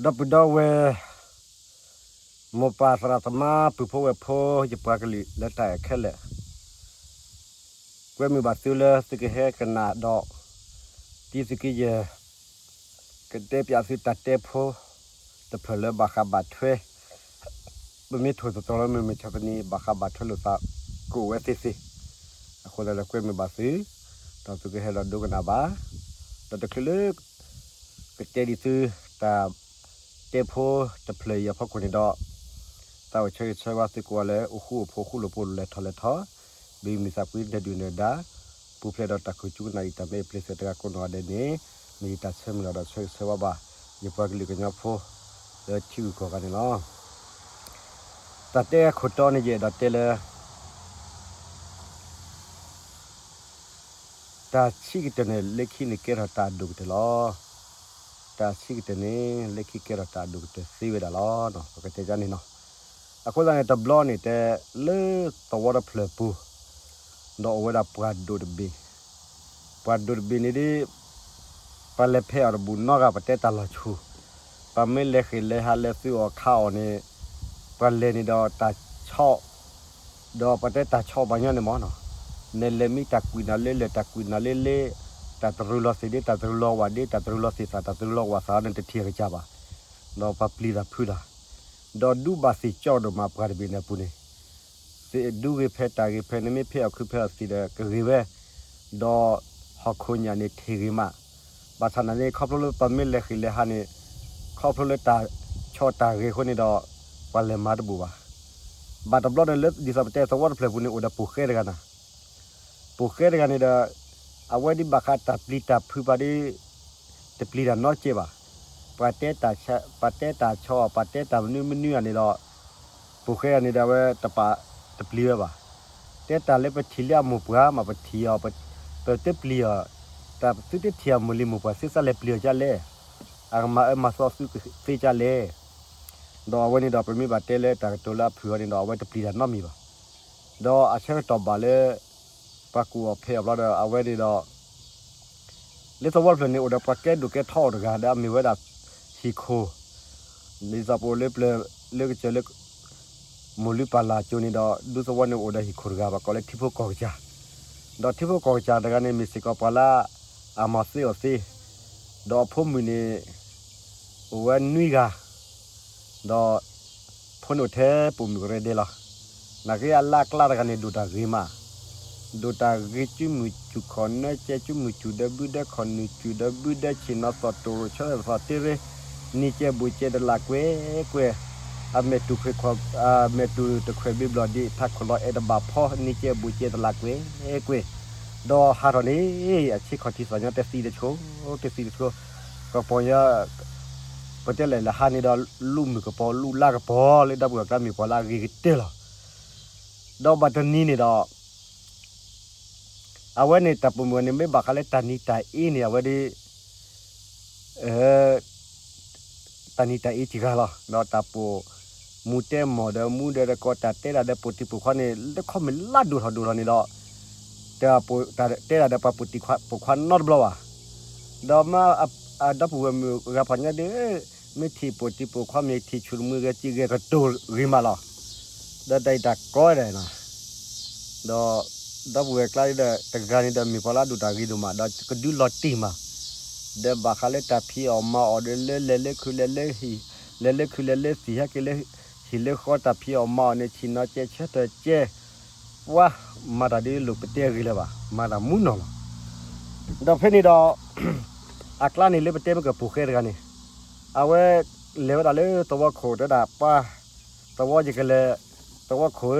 ဒီပုၢ်ဒီဝဲၢ်, မိၢ်ပၢ်သရၣ်သမါ ပုၢ်ဖိဝဲၢ်ဖိ ယပှၤကလုာ်လၢတၢ်အဲၣ်ခဲလၢာ်, ကွဲမုာ်ဘၣ်သုလၢသုကဟဲကနၣ်ဒီး တံသုးက့ယဲၢ် ကတဲပၠးသုတၢ်တဲဖိတဖျၢၣ်လၢဘၣ်ဃးဘၣ်ထွဲ, ပမ့ၢ်ထိၣ်သတြီၤလၢမုၢ်မဆါတနံၤ ဘၣ်ဃးဘၣ်ထွဲလိာ်သး ကအိၣ်ဝဲသ့သ့, အဃိသတးဒီးကွဲမုာ်ဘၣ်သု, ဒီးသုကဟဲလီၤဒိကနၣ်ဘၣ်, ဒီးတချုးလၢ ကတဲဒံးသုတၢ်တဲဖိတဖျၢၣ်အံၤအဖီခိၣ်န့ၣ်ဒီး, သးအိၣ်ဆၢဂ့ၤဆၢဝါသုကိးဂၤလၢအိၣ်ဃူအိၣ်ဖိး ဃူလိာ်ဖိးလိာ် လဲၤထီၣ်လဲၤထီ, ဘၣ်မုာ်သးဖှံ နၢၤဒုၣ်နၢၤဒါ, ပူၤဖျဲးဒီးတၢ်ခိၣ်ကၠူကနၣ်အံၤ တၢ်မ့ၢ်အပျ့ၤသ့ၣ်တဂၤကိးနီၢ်ဂၤဒဲးန့ၣ်, မ့ၢ်ယတၢ်ဆၢမုၢ်လၢ်ဒီးဆၢဂ့ၤဆၢဝါဘၣ် ယပှၤကလုာ်ကညီဖိ လၢထံဂုၤကီၢ်ဂၤန့ၣ်လီၤ. တၢ်တဲအခိၣ်တီန့ၣ် ယအဲၣ်ဒိးတဲလၢ တၢ်ဆံးကတၢၢ်န့ၣ် လၢခံန့ၣ်ကဲထီၣ်တၢ်အဒိၣ်ကတၢၢ်လီၤ. တၢ်ဆံးကတၢၢ်န့ၣ် လၢခံကဲထီၣ်တၢ်အဒိၣ်ကတၢၢ်သ့ဝဲဒၣ်လီၤ. ပကတဲဒ်န့ၣ်လီၤ. အဃိသတးန့ၣ် တဘျီန့ၣ်တဲ လၢသဝီတဖျၢၣ်ပူၤ ဒီးအိၣ်ဝဲဒၣ်ပှၤဒိၣ်တဘ့ၣ်, ပှၤဒိၣ်တဘ့ၣ်န့ၣ်ဒ် ပှၤလဲၤဖဲအီၤတဘူၣ်နီတဂၤ ပတဲတၢ်လီၤဆူၣ်, ပှၤမ့ၢ်လဲၤဃ့ၢ်လဲၤဟးလဲၤသုးအီၣ်ခးအီၣ်န့ၣ်, ပှၤလဲၤန့ၣ်ဒီးတၢ်ဆီၣ်, ဒီးပှၤတဲတၢ်ဆီၣ်ပှၤညီန့ၣ်မ့ၢ်နီၤ, နလဲၤမံတၢ်ကွံာ်နၤလၢလၢၢ် တၢ်ကွံာ်နၤလၢလ့, တၢ်တရူးလီၤသ့ၣ်ဒ့ တၢ်တရူးလီၤဝၣ်ဒ့ တၢ်တရူးလီၤသ့ၣ်သၣ် တၢ်တရူးလီၤဝၣ်သၣ်န့ၣ် တထံၣ်အကစၢ်ဘၣ်, ဒီးပှၤပျံၤတၢ်ဖုးတၢ်, ဒီးဒူဘၣ်သ့ၣ်ကၠီဒိၣ်မးပှၤတဘ့ၣ်န့ၣ်အပူၤန့ၣ် သ့ၣ်ဒူဂ့ၤဖဲတၢ်ဂ့ၤဖဲန့ၣ် မ့ၢ်ဖဲအီၣ်ခုဖဲအီၣ်သံးဒီးကဂ့ၤဝဲ, ဒီးဟီၣ်ခိၣ်ညၣ်န့ၣ်ထံၣ်ဂ့ၤမး, ဘၣ်ဆၣ်နာ်န့ၣ် ခီဖျိလၢပှၤမ့ၢ်လဲၤဃ့ၢ်လဲၤဟးန့ၣ်, ခီဖျိလၢတၢ်ဆီၣ်တၢ်ဂ့ၤအဃိန့ၣ်ဒီး, ပှၤလဲၤမၤတဘူၣ်ဘၣ်. ဘၣ်တဘျီဒီးလၢဒ်သိးပတဲသဝီတဖျၢၣ်ပူၤန့ၣ် အိၣ်ဒီးပိာ်ဃဲတဂၤနၤ ပိာ်ဃဲတဂၤန့ၣ်ဒီး, အဝဲဒ်ဘၣ်ဃးတၢ်ပျံၤတၢ်ဖုးပှၤဒ်, တပျံၤတၢ်နီတစဲးဘၣ်. ပှၤတဲ, ပှၤတဲတၢ်ဆီၣ် ပှၤတဲတၢ်မနုၤမနုၤဧါန့ၣ်ဒီး, ပိာ်ဃဲတဂၤန့ၣ်ဒီးအဝဲတပာ်, တပျံၤဝဲဘၣ်. တဲတၢ်လၢပထံၣ်လၢအမိၢ်ပှၢ်မး ပထံၣ်အီၤ, ပတပျံၤအီၤ, တၢ်သုတထံၣ်အမိၢ်လံၤမိၢ်ပှၢ်သ့ သးလဲၤပျံၤအီၤဒ်လဲၣ်, အကမၤအၢမၤသီသုသ့ဒ်လဲၣ် ဒီးအဝဲန့ၣ်ဒီး ပမ့ၢ်ဘၣ်တဲလၢတၢ်ကတိၤလၢအဖုၣ်အီၤန့ၣ်ဒီး အဝဲတပျံၤတၢ်နီတမံၤဘၣ်. ဒီးအဆၢကတီၢ်ဘၣ်လၢ ပှၤကူၣ်အီၤဖဲးအီၤဘျီဒီး အဝဲန့ၣ်ဒီး လၢသဝီတဖျၢၣ်န့ၣ် အိၣ်ဒီးပှၤကဲဒိၣ်ကဲထီအိၣ်တဂၤဒီး အမ့ၢ်ဝဲဒၣ် ဟံၣ်ခိၣ်, ဒ်သိးပအိၣ်လၢပျၢၤလၢကစၢၢ်လၢ မိၢ်လုၢ်ပၢ်လၢ်အစိၤန့ၣ်ဒီး ဒူသဝီန့ၣ်အိၣ်ဒီးဟံၣ်ခိၣ်တဂၤ ပှၤကိးလၢထံဖိကီၢ်ကစၢ်, ဒီးထံဖိကီၢ်ကစၢ်တဂၤန့ၣ် မ့ၢ်စ့ၢ်ကီးပှၤလၢ အမၤသ့အီၤသ့, ဒီးအဖိမုၣ်န့ၣ် အိၣ်ဝဲနွံဂၤ, ဒီး ဖိန့ၣ်အိၣ်ထဲပိာ်မုၣ်ကရၢဒဲးလီၤ. နာ်က့အလၢအကျါတဂၤန့ၣ် ဒိၣ်တၢ်ဂ့ၤမး, ဒိၣ်တၢ်ဂ့ၤ စုမုၢ်စူၢ်ခီၣ်နၢကဲ စုမုၢ်စူၢ်ဒီးဘုဒဲ ခီၣ်နုာ်စူၢ်ဒီးဘုဒဲ ဆ့ၣ်နီၤသီၣ်တိၣ်ရိၣ် ဆၢသီၣ်တ့ရ့, နံၤကဲဘူးကဲတလးကွဲကွဲ, အမဲာ်တူၢ်ခွဲးခွီၣ်, အမဲာ်တူၢ်တခွဲးဘ့ဘျီၣ်ဒံး ထးခိၣ်လီၤအဲၣ်တဘၣ်ဖီ နံၤကဲဘူးကဲတလးကွဲကွဲ, ဒီးဟးထီၣ်န့ၣ် အဆ့ခီၣ်ထံးသီၣ်ညီတသံတဆိ, တသံတဆိ, ကပီၤညါ ပတဲလဲၣ်လၢဟးန့ၣ်ဒီး လူၣ်မုၢ်ကပီၤ လူၣ်လါကပီၤ လၢဒီပုၢ်ဝဲၢ်ကျါမ့ၢ်ပှၤလၢအဂ့ၤကတၢၢ်လီၤ. ဒီးဘၣ်တနံၤန့ၣ်ဒီး အဝဲန့ၣ်တၢ်ပိာ်မုၣ်န့ၣ် မ့ၢ်ဘၣ်ဃးလၢတၢ်နံၤတၢ်အ့န့ၣ် အဝဲဒ် တၢ်နံၤတၢ်အ့စှၤလီၤ. ဒီးတၢ်ပိာ်မူတဲမီၢ်ဒီးမူဒီးတကိး တၢ်တဲဒၣ်ဒီးပိာ်တံၤပိာ်ခွါန့ၣ် လၢခီမ့ၢ်လါဒိၣ်ထီၣ်ဒိၣ်ထီၣ်န့ၣ်ဒီး တၢ်တဲဒၣ်ဒီးပှၤပိာ်တံၤပိာ်ခွါနီတဘျီဘၣ်. ဒီးမ့ၢ်အဒီပုၢ်ဝဲၢ်မုၣ်ဂၤဖီၣ်ညါဒီး မ့ၢ်ထံၣ်ပိာ်တံၤပိာ်ခွါ မ့ၢ်ထံၣ်ဆူၣ်တမှံဂဲၤစံၣ်ဂဲၤကတိၤဂ့ၤမးလီၤ. ဒီးတၢ်အံၤတၢ်ကီဝဲဒၣ်န့ၣ်လီၤ. ဒီး ဒီပုၢ်ဝဲၢ်ကျါဒီး တဂၤန့ၣ်ဒီးမ့ၢ်ပှၤလၢအဒိၣ်တၢ်ဂ့ၤဒိၣ်မး ဒီးကဒုးလီၤတံၢ်မး, ဒီးဘၣ်ဃးလၢတၢ်ဖံးအီၣ်မၤအီၣ်ဒီး လၢလဲၤလၢခုးလဲၤလၢဟံၣ်, လဲၤလၢခုးလဲၤလၢသံၣ် ဟဲက့ၤလၢဟံၣ်လၢဃီ တၢ်ဖံးအီၣ်မၤအီၣ်န့ၣ် ဆ့ၣ်နီၤကဲဆၢထၢၣ်ကဲ, ပှၤမၤတၢ်ဒ်လိၣ်ပတဲအဂ့ၤလၢၤဘၣ်, မၤတၢ်မူနီၢ်လီၤ. ဒီးဖဲန့ၣ်ဒီး အကျါန့ၣ်လၢပတဲမ့ၢ်ကပိာ်ဃဲတဂၤန့ၣ် အဝဲလဲၤဝဲဒၣ်လၢသဝီခိၣ် တဲဒၣ်ပှၤ သဝီယကလဲၤ, သဝီခိၣ်ဧၢ,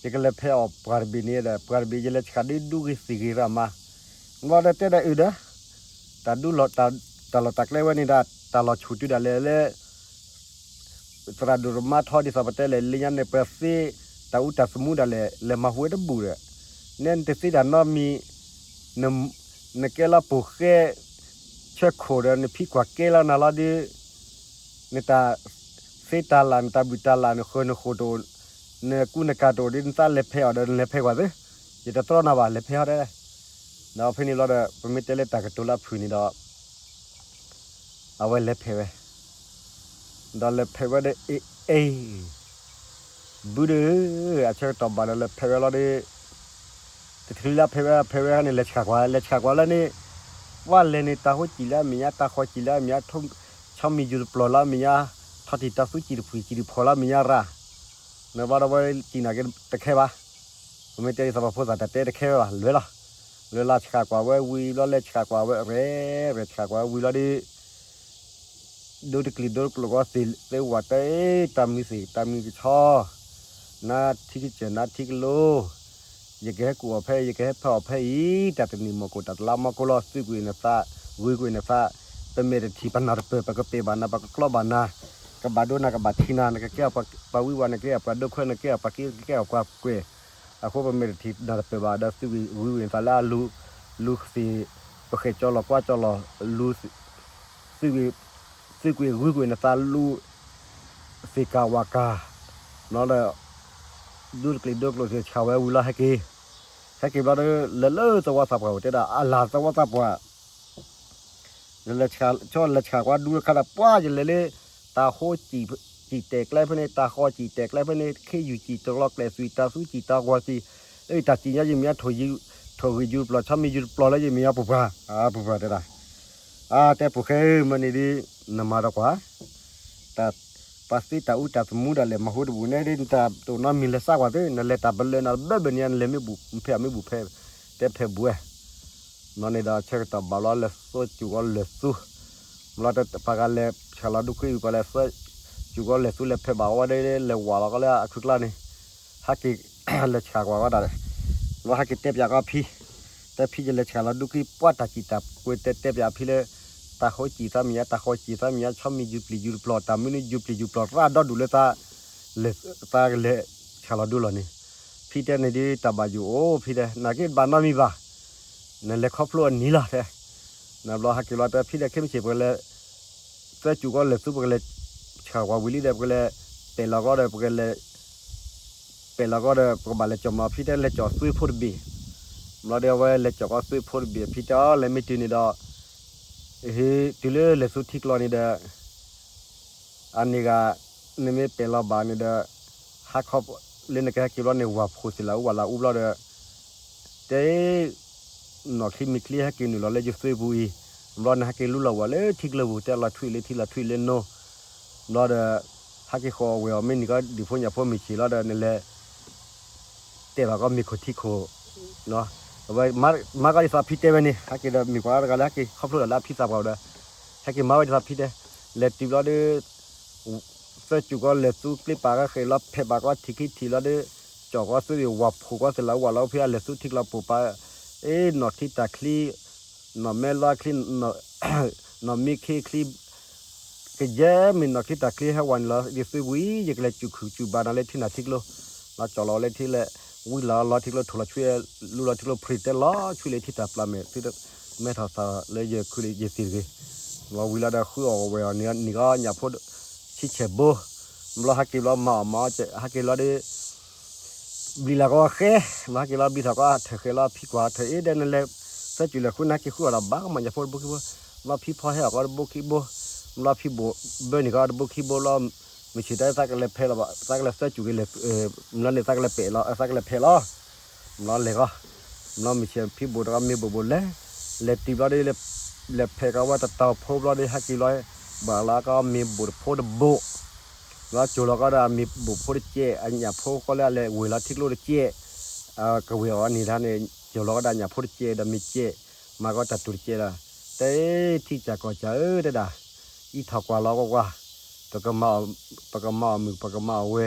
ယကလဲၤဖဲအီၣ်ပှၤတဘ့ၣ်န့ၣ်ဒီး ပှၤတဘ့ၣ်ယလဲၤဆှၣ်ဒုဒူဂ့ၤသံၣ်ဂ့ၤရၣ်မး, ဘျီဒီးတဲဒၣ်အုၣ်ဒီး တၢ်ဒူလီၤ, တၢ်လီၢ်တၢ်ကျဲဝဲန့ၣ်ဒီး တၢ်လီၤဆူၣ်တုၤဒၣ်လဲာ်လၢ သရၣ်ဒိၣ်တမါထီ ဒ်သိးပတဲလဲၣ် လၢညါန့ၣ် ပှၤသ့တၢ်အူတၢ်သမူဒၣ်လဲာ် လဲၤမၤဟူဝဲတဘူၣ်ဒီး, နဲနတသ့တၢ်နီတမံၤ, နကဲလၢပိာ်ဃဲ ဆၢခိၣ်ဒီး နဖံကွၢ်ကဲလၢနၤလီၤဒီး, နတၢ်သ့တၢ်လၢ် နတၢ်ဘုၣ်တၢ်လၢ် နဃၢၤနဃိၣ်တအိၣ်, နကူနကၤတအိၣ်ဒီး နသးလဲၤဖဲအီၤဒီး နလဲၤဖဲကွၢ်သ့, ယတတြီနၤဘၣ် လဲၤဖဲဟီတဲ, ဒီးဖဲန့ၣ်ဘျီဒီး ပမ့ၢ်တဲလၢတၢ်ကတိၤလၢအဖုၣ်န့ၣ်ဒီး အဝဲလဲၤဖဲးဝဲ, ဒီးလဲၤဖဲးဝဲဒီး အ့ၣ်အ့ၣ် ဘုဒီး အဆၢကတီၢ်ဘၣ်ဒီးလဲၤဖဲးဝဲလီၤဒီး တချုးလၢဖဲးဝဲ ဖဲးဝဲန့ၣ် လဲၤဆှးကွၢ် လဲၤဆှးကွၢ်လၢန့ၣ် ပှၢ်လဲၤန့ၣ် တၢ်ဟိစံၣ်လၢအမဲာ်ညါ တၢ်ဃီစံၣ်လၢအမဲာ်ညါ ဆီမံၤယူၤတပျီၤလၢအမဲာ်ညါ ထီၣ်တံၢ်တၢ်သူစံၣ်တဖှံၣ်စံၣ်တဖှီၣ်လၢအမဲာ်ညါရၣ် နဘၣ်ဒီးဝဲစံၣ်နာ်က့တခဲဘၣ် ပမ့ၢ်တဲဒ်သိးပှၤဖိသၣ်တၢ်တဲတခဲဘၣ် လွဲလီၤ လွဲလၢဆှးကွၢ်ဝဲဝံၤဘျီ လဲၤဆှးကွၢ်ဝဲရဲၣ်ရဲၣ် ဆှးကွၢ်ဝဲဝံၤလီၤဒီး ဒိတကျံၤဒိတကျိၤကီသ့ၣ်သ့ဝဲတဲ တၢ်မုၢ်သ့ၣ်တၢ်မုၢ်ကဆီ နါထံကစၢၢ်နါထံကလိ ယကဟဲကူၣ်အီၤဖဲအံၤ ယကဟဲဖးအီၤဖဲအံၤ တၢ်တနံၤမီၢ်ကိၣ်တၢ်တလါမီၢ်ကိၣ်လီၤ သုးကွံာ်နသး ဂုၤကွံာ်နသး ပမဲာ်တထံၣ်ပနၢ်တပၢၢ် ပကပဲာ်ဘၣ်နၤ ပကကျီဘၣ်နၤ ကဘၣ်ဒိနၤ ကဘၣ်ထံနၤ နကကဲပှၤဝံဝါ နကဲပှၤဒိခွဲ နကဲပှၤက့ နကဲပှၤကွဲး အဃိပမဲာ်တထံၣ်ပနၢ်တပၢၢ်ဘၣ်ဒီး သုးကွံာ်ဂုၤကွံာ်နသးလၢအလူၤ လူၤသ့ၣ် ပဃဲၣ်ကၠီလီၤကွၢ်ကၠီလီၤ လူၤ သုးကွံာ် သုးကွံာ်ဂုၤကွံာ်နသးလူၤ သ့ၣ်ကၢ်ဝၣ်ကၢ် ဘျီဒီး ဒိတကျံၤဒိတကျိၤသ့ၣ်ဆှးဝဲဝံၤလီၤဟဲက့ၤ ဟဲက့ၤဘျီဒီး လဲၤလၢသဝီသးပှၢ်အိၣ်တဲဒၣ် အလၢသဝီသးပှၢ် လဲၤဆှးကွၢ်ဒူတခါဒီး ပှၢ်ယလဲၤလၢ တၢ်ဟိစံၣ်တဲာ်ကျဲဖဲန့ၣ် တၢ်ဃီစံၣ်တဲာ်ကျဲဖဲန့ၣ် ခ့ယုၢ်စံၣ်တလီၤကျဲၤသွံၣ် တၢ်သူစံၣ်တၢ်ဃီစံၣ် အတၢ်စံၣ်ညါယမဲာ်ညါ ထိၣ်ဂံၢ်ယူၤတပျီၤ ဆီမံၤယူၤတပျီၤလၢယမဲာ်ညါပူၤပှၢ် ပူၤပှၢ်တဲဒၣ် အါ တဲပူၤဃဲမ့ၢ်န့ၣ်ဒ် နမၤဒီးကွၢ် တၢ် ပှၤသ့တၢ်အူတၢ်သမူဒၣ်လဲာ် မၤဟူတဘူၣ်န့ၣ်ဒ် နတၢ်တအိၣ်နီတမံၤလဲၤစးကွၢ်သ့ နလဲၤတၢ်ဘၣ်လၢနဘၣ်ဘၣ်န့ၣ် နလဲၤမ့ၢ်ဘူၣ် ဖဲအမ့ၢ်ဘူၣ်ဖဲ တဲဖဲဘူၣ်ဝဲ ဘျီန့ၣ်ဒီးဆၢကတီၢ်ဘၣ်ဘျီလဲၤသၢစူၢ်ကီးလဲၤသူ ဘျီပှၤဂၤလဲၤဆှးလီၤဒူဃံဘၣ်လဲၤသၢစူၢ်ကီးလဲၤသူ လဲၤဖဲးဘၣ်ဝဲဒၣ် လဲၤဝးလီၤကီးလၢအခုကျါန့ၣ် ဟဲက့ၤ လဲၤဆှးကွၢ်ဝဲဒၣ် ဘျီဟဲက့ၤတဲပၠးကီးဖံ တဲဖံယလဲၤဆှးလီၤဒူဃံ ပှၢ်တၢ်စံၣ်တၢ်ကွဲၤတဲတဲပၠးဖံလၢ တၢ်ဃိစံၣ်သးမဲာ်ညါ တၢ်ဃီစံၣ်သးမဲာ်ညါ ဆီမံၤယူၤပျံၤယူၤတပျီၤ တၢ်မနုၤယူၤပျံၤယူၤတပျီၤ ရၣ်ဒီဒူၣ်လၢသး သးကလဲၤဆှးလီၤဒူလီၤန့ၣ် ဖံတဲန့ၣ်ဒ်တၢ်ဘၣ်ယိၣ်အိၣ် ဖံတဲ နာ်က့တဘၣ်နီတမံၤဘၣ် နလဲၤခီဖျိအနံၤလီၤတဲ နဘျီဟဲက့ၤလီၤတဲဖံတဲခဲမုၢ်ဆ့ၣ် ပကလဲၤ သၢစူၢ်ကီးလဲၤသူ ပကလဲၤဆှးကွၢ်ဝံၤလံဒီး ပကလဲၤပဲာ်လီၤကီးဒီး ပကလဲၤ ပဲာ်လီၤကီးဒီး ပကဘၣ်လဲၤကၠီၣ်မး ဖံတဲလဲၤကၠီၣ်သွ့ဖိတဘ့ၣ် ဘျီဒီးအဝဲလဲၤကၠီၣ်ကီးသွ့ဖိတဘ့ၣ် ဖံတဲအီၤလဲၤမ့ၢ်တုၤန့ၣ်ဒီး ဟ့ၣ် တုၤလၢလဲၤသူထံကျီန့ၣ်ဒီး အန့ၣ်ဂၤ နမ့ၢ်ပဲာ်လီၤဘၣ်န့ၣ်ဒီး ဟးခီလၢနကဟဲက့ၤဘျီန့ၣ် ဝၤဖိသ့ၣ်လၢအူဝဲလၢအူဘျီဒီး တဲ နီၢ်ချံမံၤချံဟဲက့ၤနုာ်လီၤလၢယသွ့ပူၤအံၤ ဘျီနဟဲက့ၤလူလီၤဝဲလၢထံကျၢၢ်ပူၤ တဲလီၤထွံၣ်လၢထံလီၤထွံၣ်လၢနိ ဘျီဒီး ဟဲက့ၤဃီၤဝဲအီၤ မ့ၢ်နံၤကီးဒံၣ်ဖိညၣ်ဖိမုၢ်ဆ့ၣ်လီၤဒီး နလဲၤ တဲဘၣ်ကီးမ့ၤခိၣ်ထံခိၣ် အဝဲမၤကီးဒ်သိးဖံတဲဝဲန့ၣ် ဟဲက့ၤဒီးမ့ၢ်ပှၤတဂၤလၢဟဲက့ၤခီဖျိဒီးလၢအဖံသးပှၢ်ဒီး ဟဲက့ၤမၤဝဲဒ်သိးဖံတဲ လဲၤတုၤဘျီဒီး သၢစူၢ်ကီးလဲၤသူကျ့ပာ်ကီးဃဲၤလီၤဖဲးဘၣ်ကီးထံၣ်ချံထံၣ်လီၤဒီး ကၠီၣ်ကီးသွ့ဝံၤဝၤဖိကီးသ့ၣ်လၢအူဝဲလၢအူဖဲအလဲၤသူထံကျီပူၤပာ် အ့ နီၢ်ချံတၢ်ချံ နီၢ်မဲလီချံ နီၢ်မ့ခ့ချံ ကယဲၢ်မ့ၢ်နီၢ်ချံတၢ်ချံဟဲဝဲန့ၣ်လီၤ ယသွ့ပူၤအံၤ ယကလဲၤစူၢ်ခုၣ်စူၢ်ဘၣ်နၤလၢထံနၢ်ထံကျိ လီၤကၠီၣ်လီၤလၢထံလဲၣ် ဝံလီၤလီၤထံကျိ ထိၣ်လီၤဆွံ လူလီၤထံကျိ ဖရံးတဲလီၤဆွံလၢထံတၢ်ပျၢ်မဲာ် သုတမဲထီၣ်သးလၢယခုလၢယသ့ၣ်တဂ့ၤ လီၤဝံၤလီၤဒီးဃုအီၣ်ဝဲအီၤန့ၣ် နံၤကီးညၣ်ဖိ ဆံဆဲၣ်ဘိ ဘျီဟဲက့ၤဘျီမၤအီၣ်မၤအီၣ် ဟဲက့ၤလီၤဒီး ဘျံးလၢ်ကီးဃဲ ဘျီဟဲက့ၤလီၤဘျံးထီၣ်ကီးထၢၣ်ဃဲလီၤ ဖံကွၢ်ထၢၣ်အ့ ဒဲနလဲၤ သၢစူၢ်လဲၤဃုနဟဲက့ၤဃုအီၣ်ဒီးဘၣ်ကီးမၤညၣ်ဖိတဘိခံဘိ ဘျီဖံဖီဟဲအီၣ်ကီးတဘိခံဘိ ဘျီဖံဘိၣ်ဘၢန့ၢ်ကီးတဘိခံဘိလီၤ မုၢ်ဆ့ၣ်တဲသးကလဲၤဖဲးလီၤဘၣ် သးကလဲၤသၢစူၢ်က့ၤလဲၤ ဘျီန့ၣ်သးကလဲၤပဲာ်လီၤ သးကလဲၤဖဲးလီၤ ဘျီလဲၤကီး ဘျီမုၢ်ဆ့ၣ်ဖံဘိၣ်တဂၤမ့ၢ်ဘိၣ်ဘိၣ်လဲၤ လဲၤတုၤဘျီဒီး လဲၤဖဲးကီးဝဲတတီၤဖိဘျီဒီး ဟဲက့ၤလီၤ ဘၣ်လီၤကီးမ့ၢ်ဘိၣ်တဖိတဘိၣ် ဘျီကၠိၤလီၤကီးဒီးအမ့ၢ်ဘိၣ်ဖိတကဲး အညၣ်ဖိကီးလၢအလဲၤဝ့ၤလီၤထံကျိတကဲး ကဝ့ၤအီၤန့ၣ်ဒၣ်န့ၣ် ကၠိၤလီၤကီးဒီးအညၣ်ဖိတကဲးဒီးမ့ၢ်ကဲး မၤကီးတၢ်တိၤတကဲးဒီး တဲထံကၢ်ကီၢ်ကၢ်ဧၢတဲဒၣ် အံးထီၣ်ကွၢ်လီၤကွၢ်ကွၢ် ပကမၤအီၣ်မုၢ် ပကမၤအီၣ်ဝဲ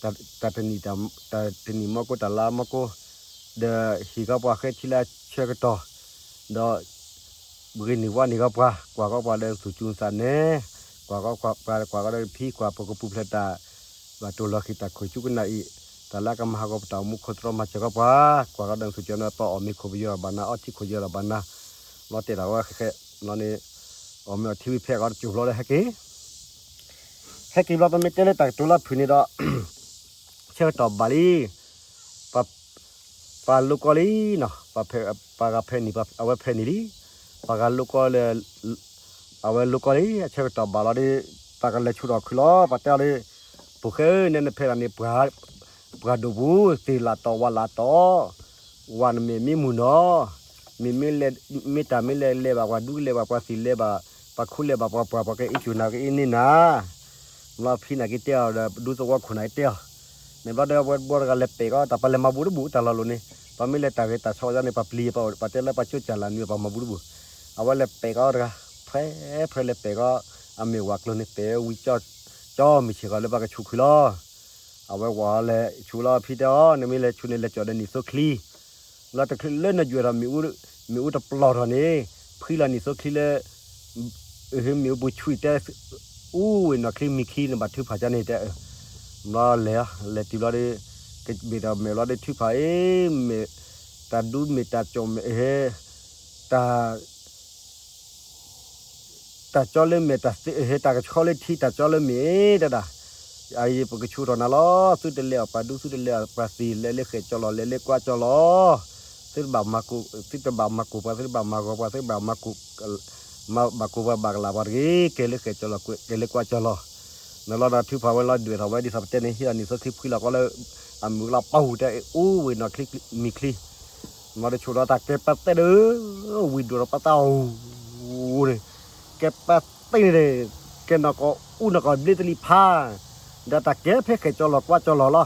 တၢ်တနံၤ တၢ်တနံၤမီၢ်ကိၢ်တၢ်လါမီၢ်ကိၢ် ဒီးဟ့ၣ်ကီးပှၤဃဲထံလၢအဆၢကတီၢ် ဒီး ဂ့ၤန့ၢ်ဝါန့ၢ်ကီးပှၤ ကွၢ်ကီးပှၤဒီးသူၣ်စူၤသးနဲ ကွၢ်ကီးပှၤ ကွၢ်ကီးဒီးဖံကွၢ် ပကပူၤဖျဲးတၢ် ဘၣ်တိၢ်လီၤဃံၤတၢ်ခိၣ်ဆူကနၣ်အံၤ တၢ်လၢကမၤဟးဂီၤပတၢ်အိၣ်မူခိၣ်သတြီမၤစၢၤကီးပှၤ ကွၢ်ကီးဒီးသူၣ်စူၤန့ၣ် ပအီၣ်မ့ၤခိၣ်ပယီၤဒီးဘၣ်နၤ အီထံခိၣ်ယီၤဒီးဘၣ်နၤ ဘျီတဲတၢ်ဝဲဃဲဃဲ ဘျီန့ၣ် အီၣ်မ့ၤအီထံဝံၤဖဲအဂီၢ်တစိၢ်ဘျီဒီးဟဲက့ၤ ဟဲက့ၤဘျီပမ့ၢ်တဲလၢတၢ်ကတိၤလၢဖုၣ်န့ၣ်ဒီး ဆၢကတီၢ်ဘၣ်လံ ပှၤလိကီလံနီၤ ပှၤဂၤဖဲန့ၣ် အဝဲဖဲန့ၣ်လံ ပှၤဂၤလိကီလၢ အဝဲလိကီလံ အဆၢကတီၢ်ဘၣ်လီၤဒီး ပကလဲၤဆူၣ်ထီၣ်ခုလီၤ ပတဲအီၤလၢ ဖိၣ်ဃဲဧၢ နဲနဖဲဒၣ်န့ၣ် ပှၤဒိၣ်ပူၤ သ့ၣ်လၢ်တီၤဝၣ်လၢ်တီၤ, ဝၤနမဲာ်မ့ၢ်မုၢ်နီၤ, မ့ၢ်မ့ၢ်လဲၤ မ့ၢ်တၢ်မ့ၢ်လဲၤလဲၤဘၣ် ပှၤဒူကလဲၤဘၣ် ပှၤသ့ၣ်လဲၤဘၣ် ပှၤခိၣ်လဲၤဘၣ် ပှၤပှၢ်ပှၤကအ့ၣ်စူၢ်နၤကအ့ၣ်န့ၢ်နၤ, ဘျီဖံန့ၣ်က့ၤတဲအီၤဒီး ဒူသဝီခိၣ်န့ၣ်က့ၤတဲအီၤ, န့ၣ်ဘျီဒီးအဝဲဘီတဂၤလဲၤပဲာ်ကီး တၢ်ပလဲၤမၤဘူးတဘူးတၢ်လီၢ်လီၢ်န့ၣ်, ပမ့ၢ်လဲၤတၢ်ဂ့ၤတၢ်ဆၢဝဲန့ၣ် ပပျံၤပတဲလၢပှၤကၠိၣ်ကၠၢ်လၢနုာ်ပှၤမၤဘူးတဘူး, အဝဲလဲၤပဲာ်ကီးတဂၤ, ဖဲ ဖဲလဲၤပဲာ်ကီး အမဲာ်ဝၤကျိၤန့ၣ် ပဲာ်ဝံၤ ကၠီမုၢ်ဆ့ၣ်ဃီလၢပှၤကဆူၣ်ခုလီၤ. အဝဲဝဲလဲၤဆူၣ်လီၤ ဖံတဲအီၤ နမ့ၢ်လဲၤဆူၣ်န့ၣ် လဲၤကၠီၣ်ဒီးနံၣ်သိချံ, လၢတချုးလၢနယွဲၢ်ထီၣ် မ့ၣ်အူတပျီၢ်ထီၣ်န့ၣ်, ဖှံလီၤနံၣ်သိချံလၢ မ့ၣ်အူပူၤဆူၣ်တဲ, အူဝဲနီၢ်ချံမံၤချံန့ၣ် ဘၣ်ထုကဖၣ်ကန့ၣ်တဲ, ဘျီလဲၤ လဲၤတုၤဘျီဒီး ကဘ့ၣ်တၢ်မဲာ်ဘျီဒီးထုကဖၣ်အ့ၣ် မ့ၢ် တၢ်ဒူမ့ၢ်တၢ်ကၠီၣ်မ့ၢ် တၢ် တၢ်ကၠီလၢမဲာ် တၢ်သ့ တၢ်ကဆှီလၢထံ တၢ်ကၠီလၢမဲာ်တဒၣ်, အအံၤပကဆူၣ်ထီၣ်နၤလီၤ သုတလဲၤအီၣ်ပှၤဒူ သုတလဲၤအီၣ်ပှၤသ့ၣ် လဲၤလၢဃဲၣ်ကၠီလီၤ လဲၤလၢကွၢ်ကၠီလီၤ, သုတဘၣ်မၤကိၣ် သုတဘၣ်မၤကိၣ်ပှၤ သုတဘၣ်မၤဂီၤပှၤ သုတဘၣ်မၤကိၣ် ဘၣ်ကိၣ်ပှၤဘၣ်ကလာ်ပှၤတဂ့ၤ ကဲလၢဃဲၣ်ကၠီလီၤ ကဲလၢကွၢ်ကၠီလီၤ, နလီၤဒီးထုကဖၣ်ဝဲလီၤဒွဲၣ်ထီၣ်ဝဲဒ်သိးပတဲန့ၣ် ဟံးလီၤနံၣ်သိချံဖှံလီၤကီးလၢ အမုၢ်ကလီၤပှၤဟူးတဲ အူဝဲနီၢ်ချံမံၤချံ မ့ၢ်တဆူၣ်ဒီးတၢ်ကဲပၢသ့ၣ်ဒီး ဝံၤဒိၣ်ဒီးပၢသးအူန့ၣ်, ကဲပၢသ့ၣ်န့ၣ် ကဲနီၢ်ကီၢ်အူနီၢ်ကီၢ်ဘျ့သလံၤဖး, ဒီးတၢ်ကဲဖဲဃဲၣ်ကၠီလီၤကွၢ်ကၠီလီၤလီ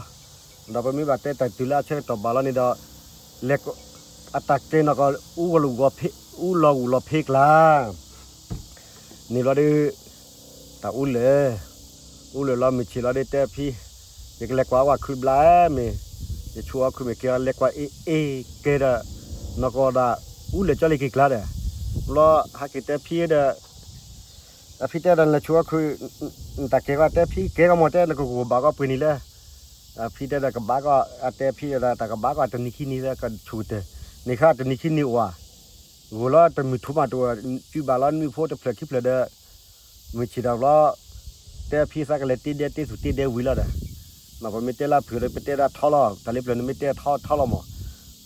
ၤ, ဒီးပမ့ၢ်ဘၣ်တဲတၢ်တုၤလၢအဆၢကတီၢ်ဘၣ်လီၤန့ၣ်ဒီး လဲၤ အတၢ်ကဲနီၢ်ကီၢ် အူလီၤဂူာ်လီၤဖံးကျါ န့ၣ်ဘျီဒီး တၢ်အူလၢာ်, အူလၢာ်လီၤမုၢ်ဆ့ၣ်လီၤဒီးတဲဖံ, ယကလဲၤကွၢ်အီၣ်ဝဲခုဘျီမ့ၢ်, ယဆူၣ်အီၣ်ခုမ့ၢ်ကဲ လဲၤကွၢ်အ့ၣ်အ့ၣ်ကဲဒီး နီၢ်ကီၢ်ဒီး အူလၢာ်ကၠီလံၤက့ၤကျါဒီး, ဘျီဟဲက့ၤတဲဖံဒီး, အဖံတဲဒီး နလဲၤဆူၣ်အီၣ်ခု, နတၢ်ကဲကီးတဲဖံကဲကီးမ့ၢ်တဲ နကဂိၢ်ဘၣ်ကီးပှ့ၤနံၤလဲၣ်, အဖံတဲဒီးကဘၣ်ကီး အတဲဖံဒီး တၢ်ကဘၣ်ကီးတနံၤခံနံၤလၢကဆူၣ်ကတၢၢ်, န့ၣ်ခါတနံၤခံနံၤအိၣ်ဧါ ဂိၢ်လီၤတမုၢ်ထူမးတအိၣ်, စုဘၣ်လီၤနွံဖိတဖျၢၣ်ခံဖျၢၣ်ဒီး, မုၢ်ဆ့ၣ်ထီၣ်ဘျီ, တဲဖံသးကလဲၤတ့ဒဲတ့သူၣ်တ့ဒဲဝံၤလီၤဒီး, ပမ့ၢ်တဲလၢဖုၣ်ဒီးပတဲဒၣ်ထီလီၤ, တၢ်လၢပျၢၤန့ၣ်မ့ၢ်တဲထီထီလီၤမး,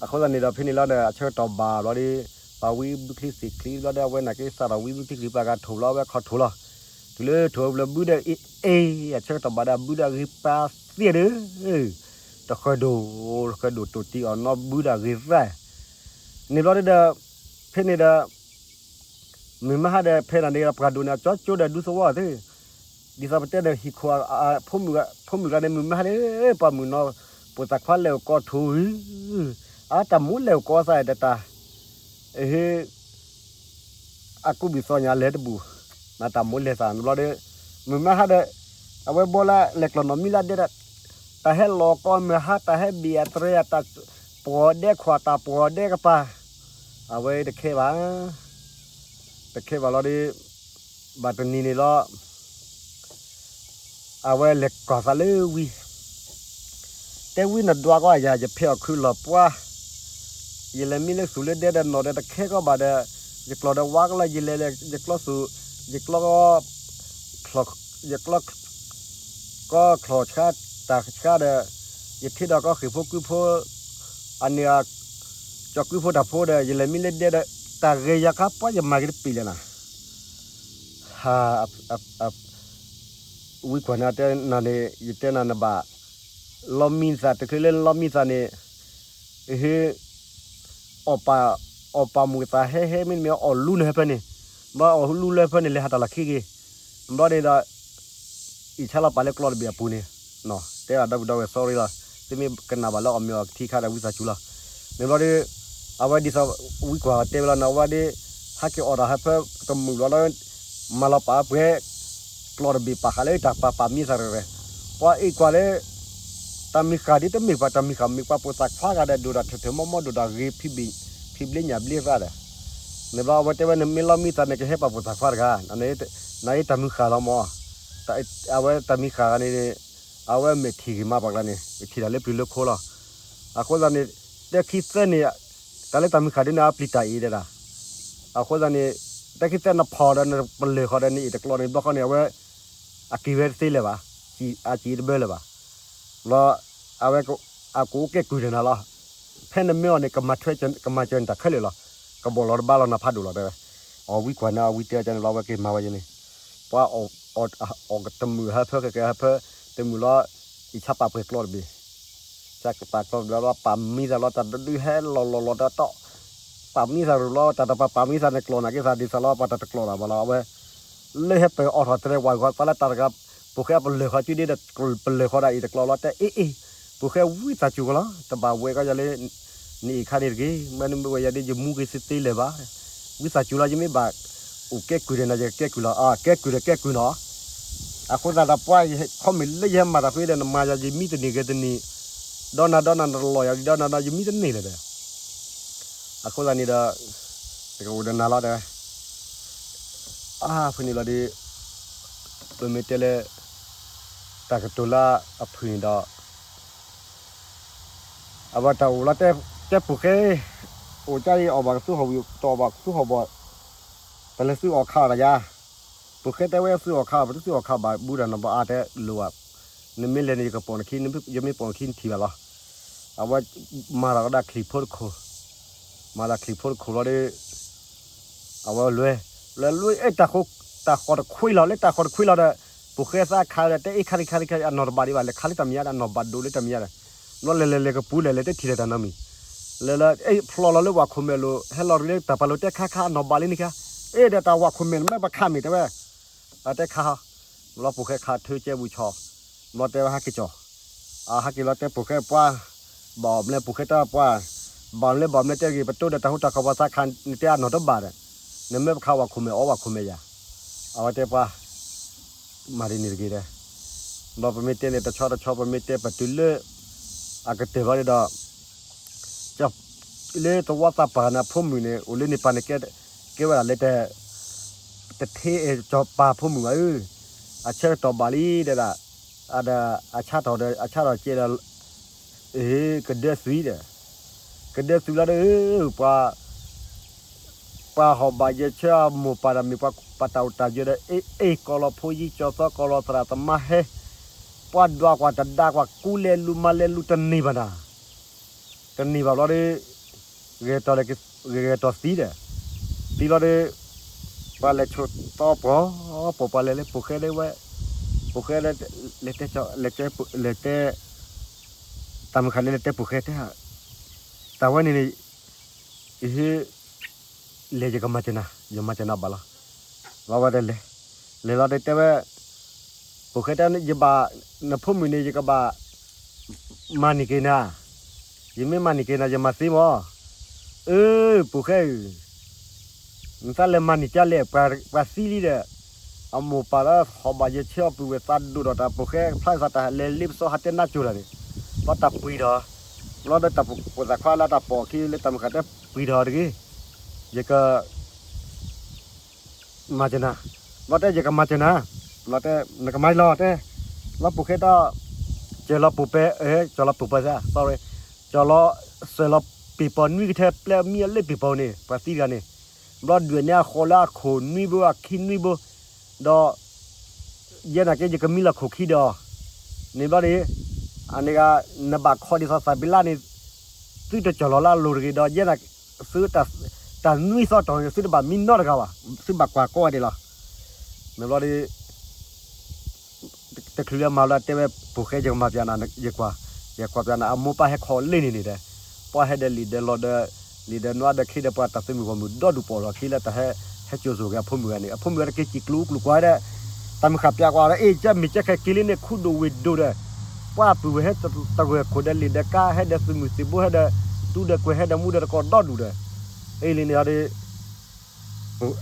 အဃိသတးန့ၣ်ဒီးဖဲန့ၣ်လီၤဒီး အဆၢကတီၢ်ဘၣ်ဘျီဒီး, ပှၤဝံဘုချံသ့ၣ်ချံဘျီဒီး အဝဲနာ်က့စးထီၣ်ဝံဘုချံချံ ပှၤဂၤထိၣ်ဘျီအဝဲခီထိၣ်လီၤ, တုၤလၢထိၣ်ဘျီဘုဒီးအ့ၣ်အ့ၣ် အဆၢကတီၢ်ဘၣ်ဒီးဘုဒီးအဂ့ၤပၢ်သ့ၣ်ဒီး တဃၢၤဒိၣ်, တဃၢၤဒိၣ်တိၢ်တံၢ်အီၣ်နီဘုဒၣ်ဂ့ၤသၣ်, န့ၣ်ဘျီဒီး, ဖဲန့ၣ်ဒီး, မုၢ်မဟါဒီးဖဲန့ၣ်ဒီးပှၤဒိၣ်န့ၣ် အကၠီကၠိဒီးဒူသဝီသ့, ဒ်သိးပတဲဒီးဟံၣ်ခိၣ်, ဖိမုၣ်ဂၤန့ၣ် မုၢ်မဟါဒီး, ပှၤမုၣ်နီၤ, ပိာ်သၣ်ခွါလဲၤအိၣ်ကီၢ်ထိၣ်, အတၢ်မိၣ်လဲၤအိၣ်ကီၢ်သးဒီးတၢ်, အဟ့ အကူဘံၣ်သီညါလဲၤတဘူၣ်, နတၢ်မိၣ်လဲၤသးန့ၣ်ဘျီဒီး, မုၢ်မဟါဒီး, အဝဲဘီလၢလဲၤကျီၢ်နီၢ်မံလၢဒဲဒီး, တၢ်ဟဲလီၤကီၢ်မုၢ်ဟါ တၢ်ဟဲဘံၣ်အတြဲၤ တၢ်ပှီၤဒဲခွး တၢ်ပှီၤဒဲကပၤ, အဝဲတခဲဘၣ်, တခဲဘၣ်လီၤဒီး, ဘၣ်တနံၤန့ၣ်လီၤ အဝဲလဲၤကွၢ်သးလၢဝံၤ, တဲဝံနဒွးကီးယၤ ယဖဲအီၣ်ခုလီၤပှၢ်, ယလဲၤမံလၢသူၣ်လၢဒဲဒီးနီၢ်ဒီးတခဲကီးဘၣ်ဒီး, ယကျီၢ်ဒီးဝါကလီၤ ယလဲၤလဲၤ ယကျီသူၣ်, ယကျီ ယကျီ ကီၢ်ချီၣ်ဆှါ တၢ်ဆှါဒီး, ယထံၣ်ဒီးကီၢ်ဃ့ၢ်ဖိကုဖိ, အန့ၣ်, ကၠီၤကုဖိတၢ်ဖိဒီး ယလဲၤမံလၢဒဲဒီး, တၢ်ဂဲၤယၤခါပှၢ်ယမၤက့ၤတပ့ၤလဲၣ်နၤ ဝံကွၢ်န့ၣ်တဲနၤန့ၣ် ယတဲနၤနဘၣ်, လီမံသး တချုးလၢလီမံသးန့ၣ်, ဟ့, အီၣ်ပာ်မုာ်သးဟဲဟဲမ့တမ့ၢ်အီၣ်လူလၢဟဲဖဲန့ၣ်, ဘၣ်အီၣ်လူလၢဟဲဖဲန့ၣ် လဲၤဟးတၢ်လီၢ်ခံဂ့ၤ, ဘျီန့ၣ်ဒီး အံၣ်ဆါလီၤပာ်လၢကျီတဘ့ၣ်အပူၤန့ၣ်, တဲအဒီပုၢ်ဒီဝဲၢ် sorry လီၤ, သုမ့ၢ်ကနၣ်ဘၣ်လၢအီၣ်မ့ၤအီၣ်ကထံခါဒီးဝံသးစူၤလီၤ, န့ၣ်ဘျီဒီး, အဝဲဒ်သိးဝံကွၢ်တဲဝဲလီၤန့ၣ် အဝဲဒၣ်, ဟဲက့ၤအီၣ်တၢ်ဟဲဖဲတမုာ်လီၤလၢ, မၤလီၤပာ်ပှဲၤ, ကျီတဘ့ၣ်ပာ်ဃာ်လၢတၢ်ပာ်ပာ်မံသးရဲၣ်ရဲၣ်, ပှၤအ့ၣ်ကွၢ်လၢ တၢ်မုၢ်ဃၢ်ဒ်တမ့ၢ်ပှၤတၢ်မုၢ်ဃၢ် မ့ၢ်ပှၤပိာ်သၣ်ခွါဂၤဒီး ဒိၣ်တၢ်ထၢၣ်ထၢၣ်မီမီ ဒိၣ်တၢ်ဂ့ၤ ဖံးဘျ့ညၣ်ဘျ့သးဒီး, န့ၣ်ဘျီအဝဲတဲဝဲ နမ့ၢ်လီမံသးန့ၣ် ကဟဲပာ်ပိာ်သၣ်ခွါတဂၤ, နအံၤတၢ်မုၢ်ဃၢ်လီၤမး, အဝဲတၢ်မုၢ်ဃၢ်ဂၤန့ၣ်, အဝဲမဲာ်ထံၣ်ဂ့ၤမးပှၤကျါန့ၣ် ထံၣ်တၢ်လၢပျၢၤလၢခိလီၤ, အဃိသတးန့ၣ်, တၢခံသၢန့ၣ်, တၢ်လၢတၢ်မုၢ်ဃၢ်ဒ်န့ၣ် အပျံၤတၢ်အံၤဒဲဒၣ် အဃိသတးန့ၣ်, တၢ်ခံသၢနဖီၣ်ဒီးနပလၢၢ်ဃီဒီးနအ့ၣ်တကျီန့ၣ် ဘျီဃီန့ၣ် အဝဲ, အက့ၤဝဲတသ့လၢၤဘၣ်, အစံးတဘၢလၢၤဘၣ်, လီၤ, အဝဲ, အကအိၣ်ကဲကုၢ်တနၤလီၤ, ဖဲနမ့ၢ်အီၤန့ၣ် ကမၤစၢၤနတၢ်ခဲလၢာ်လီၤ, ကဘီၣ်လီၤတဘၣ်လီၤနၤဖးဒိၣ်လီၤတဲဝဲ, အဝံကွၢ်န့ၣ် အဝံတဲဝဲန့ၣ်လီၤ အဝဲက့ၤမၤဝဲယဲန့ၣ်, ပှၤအီၣ် အီၣ်တမုာ်ဟၢဖၢကကဲဟၢဖၢ တမုာ်လီၤ အံၤဆၣ်ပာ်ပှဲၤကျီတဘ့ၣ် ဆၣ်ပာ်ကျီတဘ့ၣ်လီၤ ပာ်မံသးလီၤ တၢ်ဒုးဟဲလီၤလီၤလီၤဒီးတီၢ် ပာ်မံသးရူၤလီၤ တၢ်တပာ်ပာ်မံသးန့ၣ်ကျီနာ်က့သးဒ်သိးလီၤ ပှၤတၢ်တကျီဒၣ်ဘၣ်လီၤ အဝဲ လၢဟဲပၢၤအီၣ်ထီၣ်တရဲၣ်ဝၣ်ဂီၤသးလၢတၢ်တဂၤ ပူၤဃဲအပလၢၢ်ဃီကၠူဒ့ဒီး ပလၢၢ်ဃီဒၣ်အံၤတကျီလီၤ တဲအ့ၣ်အ့ၣ် ပူၤဃဲဝံသးစူၤကလီၤ တဘၣ်ဝဲကီယၤလၢ နအံၤခါန့ၣ်တဂ့ၤ မ့ၢ်နမ့ၢ်ဝဲယၤဒ်ယမူက့ၤသ့သ့လၢၤဘၣ် ဝံသးစူၤလီၤ ယမ့ၢ်ဘၣ် အိၣ်ကဲကုၢ်ဒီးနၤ ယကကဲကုၢ်လီၤ အကဲကုၢ်ဒီး ကဲကုၢ်နီၤ အဃိသတးဒီးပှၤ ခီမ့ၢ်လၢယဟဲမၤတၢ်ဖဲဒီး နမၤယၤယမံတန့ၢ်ဂ့ၤတန့ၢ် ဒီးနၤဒီးနၤ နတလီၤယၤဒ်ဒီးနၤဒီး ယမံတန့ၢ်လၢၤဒီး အဃိသတးန့ၣ်ဒီး တကအိၣ်ဒီးနၤလီၤတဲဝဲ အါဖုန့ၣ်လီၤဒီး ပမ့ၢ်တဲလၢ တၢ်ကတိၤလၢအဖုၣ်န့ၣ်ဒီး အဝဲတၢ်အိၣ်လီၤတဲ တဲပူၤဃဲ အိၣ်ကၢ်အံၤအီၣ်ဘၣ်ကသူဟီၣ်ဝံၤ တအီၣ်ဘၣ်ကသူဟီၣ်ဘီၣ် ပလဲၤသုးအီၣ်ခးအီၣ်တၢ်ယါ ပူၤဃဲတဲဝဲသုးအီၣ်ခး ပတသုးအီၣ်ခးဘၣ် ဘူးတၢ်နီၤဘီအါတဲလိာ်ဘၣ် နမ့ၢ်လဲၤန့ၣ် ယကပိာ်နခံ ယမ့ၢ်ပိာ်နခံနထံၣ်ဘၣ်လီၤ အဝဲ မၤတၢ်ဝဲဒၣ်ချံးဖိတခိၣ် မၤတၢ်ချံးဖိတခိၣ်လီၤဒီး အဝဲလွဲ လွဲလွဲ အဲၣ်တၢ်ဃီတခွံလီၤ လၢတၢ်ဃီတခွံလီၤဒီး ပူၤဃဲသးခးဒီး တဲအ့ၣ်ခါတခါတခါ အနီၢ်တဘၣ်ဒံးဘၣ် လဲၤခးလၢတၢ်မံၤညါဒီး အနီၢ်ဘၣ်ဒိးလၢတၢ်မံၤညါဒီး ဘျီလဲၤလဲၤလဲၤကပူၤလဲၤလဲၤတထံၣ်လၢၤတၢ်နီတမံၤ လဲၤလၢ အဲၣ်ဖျိလီၤလၢဝၤခိၣ်မဲာ်လိၤ ဟဲလီၤရူၤလၢတၢ်ပာ်လိၤတဲခါခါ အနီၢ်ဘၣ်လံန့ၣ်ခါ အ့ၣ်ဒီးတၢ်ဝၤခိၣ်မဲာ်လၢမ့ၢ်ပခးမ့ၢ်တဲဝဲ အတဲခါဟီ ဘျီပူၤဃဲခးထၢကဲဝံၤဆီ ဘျီတဲဝဲဟဲက့ၤကီၤ အဟဲက့ၤလီၤတဲပူၤဃဲပှၤ ဘၣ်အီၣ်မလဲပူၤဃဲတၢ်ပှၤ ဘၣ်မလဲဘၣ်မလဲတဲဂ့ၤ ပတိၢ်ဒီးတၢ်ဟူတၢ်ခီပှၤသးခး နတဲအနီၢ်တဘၣ်ဒီး နမ့ၢ်ပခးဝၤခိၣ်မဲာ်အီဝၤခိၣ်မဲာ်ယၤ အဝဲတဲပှၤ မၤဒ်န့ၣ်တဂ့ၤဒီး ဘျီပမ့ၢ်တဲန့ၣ် တဆီတဆီ ပမ့ၢ်တဲပတုၤလၢ အကတၢၢ်ဘျီဒီး လၢသဝီသးပှၢ်န့ၣ် အဖိမုၣ်န့ၣ် အိၣ်လၢန့ၣ်ပၢ်န့ၣ် ကဲဝဲဒၣ်လၢ တထ့ စီၤပၤဖိမုၣ်ဘၣ်ဧၢ, အဆၢကတီၢ်ဘၣ်လံဒီး အဒီးအဆါထီၣ်ဒီး အဆါထီၣ်ကဲဒီး ကဒၢသုးဒီး ကဒၢသုးလီၤဒီး ပှၤ ပှၤဟီၣ်ဘၣ်ယဲၢ်ဆၢအမိၢ်ပၢ်ဒီးမ့ၢ်ပှၤပာ်တၢ်အိၣ်တၢ်ယၢၤဒီး အ့ၣ်အ့ၣ် ကီၤလီၤဖိယံကၠီၤသီ ကီၤလီၤသရၣ်သမါဟဲ ပှၤဒွးကွၢ်တဒါကွၢ် ကူလဲၤလူၤမၤလဲၤလူၤတန့ၢ်ဘၣ်နၤ တန့ၢ်ဘၣ်ဘျီဒီး ဂဲၤတီၤသံဒီး သံလီၤဒီး ပှၤလဲၤဆိးသီပှီၤ ပှီၤပှၤလဲၤလၢပူၤဃဲဒၣ်ဝဲ ပူၤဃဲ လဲၤတဲ လဲၤတဲ တၢ်မုၢ်ဃၢ်န့ၣ် လဲၤတဲပူၤဃဲတဲ တၢ်ဝဲန့ၣ်န့ၣ် ယဟ့ၣ် လဲၤယကမၤစၢၤနၤ ယမၤစၢၤနၤဘၣ်လီၤ. ဘျီဝဲတဲလဲၤ လဲၤလီၤတဲတဲဝဲ ပူၤဃဲတဲ ယဘၣ် နဖိမုၣ်န့ၣ် ယကဘၣ် မၤန့ၢ်က့ၤနၤ, ယမ့ၢ်မၤန့ၢ်က့ၤနၤ ယမၤသ့မၢ်. အၢ ပူၤဃဲဧၢ, နသးလဲၤမၤန့ၢ်ကလဲၣ် ပှၤသံလံဒီး အမိၢ်ပၢ်လၢဟီၣ်ဘၣ်ယဲၢ်ဆၢအီၤပုၢ်ဝဲၢ်သးဒိၣ်ဒီးတၢ် ပူၤဃဲဖျါသးတၢ်လဲၤလ့ပစီဟးတဲနါစိၤတၢ်န့ၣ် ဘျီတၢ်ပှံၤထီၣ်, ဘျီဒီးတၢ်ပိာ်ခွါလၢတၢ်ပိာ်အခံလၢတၢ်မုၢ်ဃၢ်တဲပှံၤထီၣ်တဂ့ၤ, ယက မၤစၢၤနၤ, ဘျီတဲယကမၤစၢၤနၤ, ဘျီတဲ နကမၤလီၤတဲ, ဘျီပူၤဃဲဒီး ကၢၤလီၤပူၤပဲ ကၢၤလီၤပူၤပဲ sorry, ကၢၤလီၤစၢၤလီၤပ့ၤပီၤနွံကထဲပျဲမံအလၢပ့ၤပီၤန့ၣ် ပှၤသံတဂၤန့ၣ်, ဘျီဒွဲၣ်န့ၢ်အဃီလၢအခိၣ်နွံဘိ အခံနွံဘိ, ဒီး ယဲနာ်က့ ယကမံလီၤခိၣ်ခံဒီး န့ၣ်ဘျီန့ၣ်, အန့ၣ်ဂၤ နဘၣ်ခီဒ်သိးသးဘံလါန့ၣ်, သုတကၠီၢ်လီၤလၢအလိၤတဂ့ၤဒီး ယဲနာ် သု တၢ်နွံသီတီၢ်န့ၣ် သုတဘၣ်မံနီတဂၤဘၣ်, သုဘၣ်ကွၢ်ကီဝဲဒၣ်လီၤ. မ့ၢ်ဘျီဒီး တချုးလၢမၤဘျီတဲဝဲ ပူၤဃဲယကမၤပျးနၤ ယကွၢ်, ယကွၢ်ပျးနၤ အမိၢ်ပၢ်ဟဲခီလ့ၢ်န့ၣ်န့ၣ်ဒီး, ပှၤဟဲဒီးလံာ်ဒီးလီၤဒီး, လံာ်ဒီးနွါဒီးခ့ဒီးပှၤတၢ်သုးမုၢ်ဂီၢ်မုၢ်ဒီဒူၣ်ပိာ်ထီၣ်ခံလၢတၢ်ဟဲ, ဟဲစိာ်စိာ်က့ၤအဖိမုၣ်ဂၤန့ၣ် အဖိမုၣ်ဂၤတက့ၤစံၣ်ကျူၤကျူၤကွၢ်ဒီး, တၢ်မုၢ်ဃၢ်ပျးကွၢ်ဒီး အ့ၣ် ကဲမ့ၢ်ကဲခဲက့ၤလံန့ၣ် ခူဒိၣ်ဝ့ၢ်ဒိၣ်ဒီး, ပှၤပုၢ်ဝဲၢ်ဟဲတဂၢၢ်ခိၣ်ဒီးလံာ်ဒီးကါ ဟဲဒီးသုးမုၢ်သံၣ်ဘိ ဟဲဒီးတူဒီးကွဲး ဟဲဒီးမူဒီးတကိးဒီဒူၣ်ဒီး, အ့ၣ်လံန့ၣ်ဒီး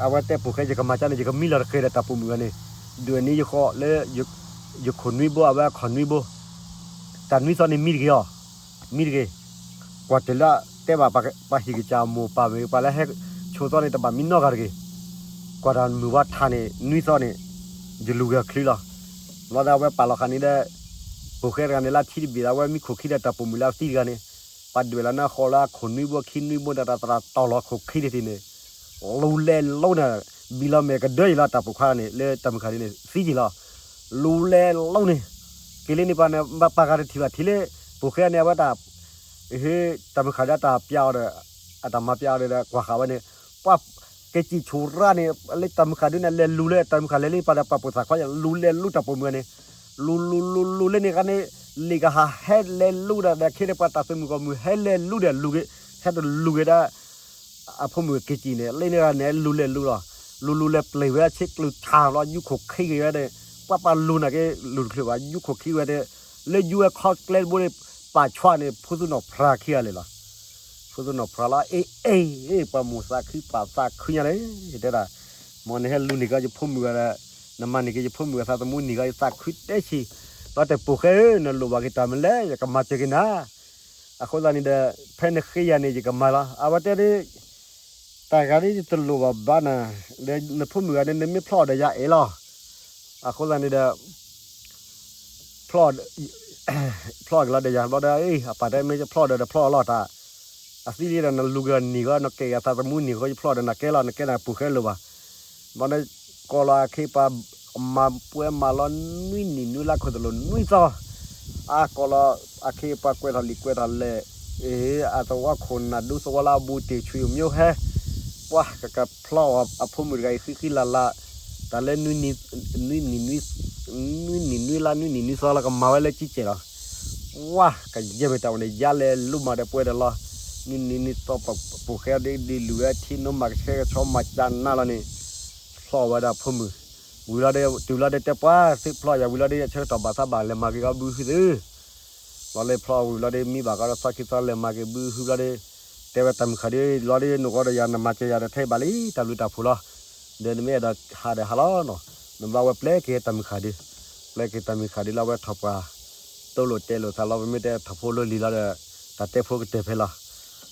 အဝဲတဲပူၤဃဲ ယကမၤကန့ၣ် ယကမံလီၤတဃဲၤဒီးတၢ်ပိာ်မုၣ်ဂၤန့ၣ်, ဒွဲၣ်န့ၢ်ယဃီလၢ ယခိၣ်နွံဘိ အဝဲအခီၣ်နွံဘိ, တၢ်နွံသီန့ၣ်မံတဂ့ၤအီၤ, မံတဂ့ၤ, ကွၢ်တၢ်လၢတဲဘၣ်ပှၤဟံၣ်ကစၢ်အမိၢ်ပၢ်မ့ၢ် ပှၤလၢဟဲဆိးသီန့ၣ် တဘၣ်မံနီတဂၤတဂ့ၤ, ကွၢ်တၢ်မုၢ်ဝါထးန့ၣ် နွံသီန့ၣ်, ယလူၤဂဲၤချံလီၤ. ဘျီဒီးအဝဲပာ်လီၤဃာ်န့ၣ်ဒီး ပူၤဃဲတဂၤန့ၣ် လၢထံတဘ့ၣ်ဒီး အဝဲမံခိၣ်ခံဒီးတၢ်ပိာ်မုၣ်လၢအသံတဂၤန့ၣ်, ပှၤဒွဲၣ်လီၤန့ၢ်ဃီလၢအခိၣ်နွံဘိ ခံနွံဘိဒီး တၢ်သရၣ်တီၢ်လီၤခိၣ်ခံန့ၣ်န့ၣ်, လူၤလဲၤလိၤန့ၣ်, ဘံလီၤမဲာ်ကဒၢယံၤလီၤ တၢ်ပိာ်ခွါန့ၣ် လၢတၢ်မုၢ်ဃၢ်န့ၣ် သံယံၤလီၤ. လူၤလဲၤလိၤန့ၣ်, က့ၤလၢန့ၣ်ပှၤန့ၣ် ပှၤဂၤတထံၣ်ဘၣ်ထံၣ်လၢ ပူၤဃဲန့ၣ် အဝဲတၢ် ဟ့ၣ်တၢ်မုၢ်ဃၢ်ဒီးတၢ်ပျးအီၤဒီး အတၢ်မၤပျးအီၤဒီး ကွၢ်ဃာ်ဝဲန့ၣ်, ပှၤ က့ၤစံၣ်ဆူၣ်ရၣ်န့ၣ် လၢတၢ်မုၢ်ဃၢ်ဒုးန့ၣ် လဲၤလူၤလၢတၢ်မုၢ်ဃၢ်လဲၤလၢပှၤဒီးပာ်ပိာ်သးခီ လူၤလဲၤလူၤတၢ်ပိာ်မုၣ်န့ၣ်, လူၤလူၤလူၤလူၤလၢန့ၣ်ခါန့ၣ် လံာ်ကဟးဟဲလဲၤလူၤဒီး ဒီးခဲန့ၣ်ပှၤတၢ်သုးမုၢ်ကီၢ်မုၢ်ဟဲလဲၤလူၤဒီးလူၤက့ၤ ဟဲတလူၤက့ၤဒၣ် အဖိမုၣ်က့ၤစံၣ်န့ၣ် လၢန့ၣ်ဂၤန့ၣ် လူၤလဲၤလူၤလီၤ. လူၤလူၤလဲၤပျံၤဝဲဆ့ကျူၤထါလီၤ ယူခိၣ်ခံက့ၤဝဲန့ၣ် ပှၤပာ်လူၤနာ်က့ လူၤတချုးဘၣ် ယူခိၣ်ခံဝဲန့ၣ် လၢယူဝဲခီကျဲတဘိန့ၣ် ပာ်ဆွးန့ၣ် ဖိသူၣ်နီၢ်ဖြါခံဂၤလံလီၤ. ဖိသူၣ်နီၢ်ဖြါလီၤ အ့ အ့ အ့ ပှၤမိၢ်သးခုပာ်သးခုညါလဲၣ် တဲဒၣ် မ်နဟဲလူၤန့ၢ်က့ၤယဖိမုၣ်ဂၤဒီး နမၤန့ၢ်က့ၤယဖိမုၣ်ဂၤသးသမူန့ၢ်က့ၤယသးခုတဲဆံး လီၤတဲာ်ပိာ်ဃဲဧၢ နလိၣ်ဘၣ်က့ၤတၢ်မနုၤလဲၣ် ယကမၤစၢၤက့ၤနၤ အဃိသတးန့ၣ်ဒီး ဖဲနဃ့ယၤန့ၣ် ယကမၤလီၤ အဝဲတဲဒ် တၢ်ဂၤဒ်ယတလိၣ်ဘၣ်ဘၣ်နၤ ဒီးနဖိမုၣ်ဂၤန့ၣ် နမ့ၢ်ဖျီၣ်အီၤဒီးယၤအဲၣ်လီၤ. အဃိသတးန့ၣ်ဒီး ဖျီၣ် ဖျီၣ်က့ၤလီၤဒီးယၤဘျီဒီး အပၢ်တဲမ့ၢ်ယဖျီၣ်ဒီး ဒီးဖျီၣ်အီၤလီၤတၢ် အသံလံဒီး နလူၤက့ၤအီၤန့ၢ်က့ၤ နကဲက့ၤသးသမူန့ၢ်က့ၤ ယဖျီၣ်ဒီး နကဲလီၤ နကဲနၤပိာ်ဃဲလိၣ်ဘၣ် ဘျီဒီး ကိးလီၤအခ့အပှၤ မၤပှဲၤမၤလီၤ နွံနံၣ်နွံလါခိၣ်သလိၤနွံသီ အါကိးလီၤ အခ့အပှၤကွဲးထီၣ်လံာ်ကွဲးထီၣ်လဲၢ် အ့ အသဝီခိၣ်နၢ်ဒူသဝီလၢအဘူးတ့ၢ်ဆွံအမျိုးဟဲ ပှၤကကဖျီအီၤအဖိမုၣ်တဂၤအံၤ ဃံဃံလၤလၤ တၢ်လၢ နွံနံၣ်နွံ နွံနံၣ်နွံလါ နွံနံၣ်နွံသီလၢကမၤဝဲလၢကံကဲးလီၤ. ပှၤကယဲၢ်မ့ၢ်တၢ်အိၣ်န့ၣ် ယါလဲၤလိမၤဒီးပှဲၤဒီးလီၤ နွံနံၣ်နွံသီ ပိာ်ဃဲဒ်လံာ်လူၤဝဲထံနိမၤ ကဆှဲကဆှီမၤကနၣ်လီၤန့ၣ် ဖျီဝဲဒၣ်အဖိမုၣ် ဝံၤလီၤဒီး တုၤလီၤဒီးတဲပှၤ သုဖျီယၤဝံၤလီၤဒီး ဆၢကတီၢ်ဘၣ်သးဘၣ်လဲၤမၤက့ၤကီဘုဟုသု လီၤလၢဖျီဝံၤလီၤဒီး မံဘၣ်ကီဒီးသီခံသီလဲၤမၤက့ၤဘုဟုလီၤဒီး တဲဝဲတၢ်မုၢ်ဃၢ်ဒီး လီၤဒီး နအိၣ်ကီဒီးယၤ နမၤစၢၤယၤဒီးထဲဘၣ်လံ တၢ်ဘျုးတၢ်ဖှိၣ်လီၤ. ဒီးနမ့ၢ်အဲၣ်ဒိးဟးဒီးဟးလီၤနီၤ နဘၣ်ဝဲပျဲက့ၤတၢ်မုၢ်ဃၢ်ဒီး ပျဲက့ၤတၢ်မုၢ်ဃၢ်ဒီးလီၤ ဝဲထီၣ်ပှၤ တိလိာ်တဲလိာ်သးလီၤ ပမ့ၢ်တဲထီၣ်ဖိလၢလံၤလီၤဒီး တၢ်တဲဖိကတၢၢ်ဖဲလီၤ.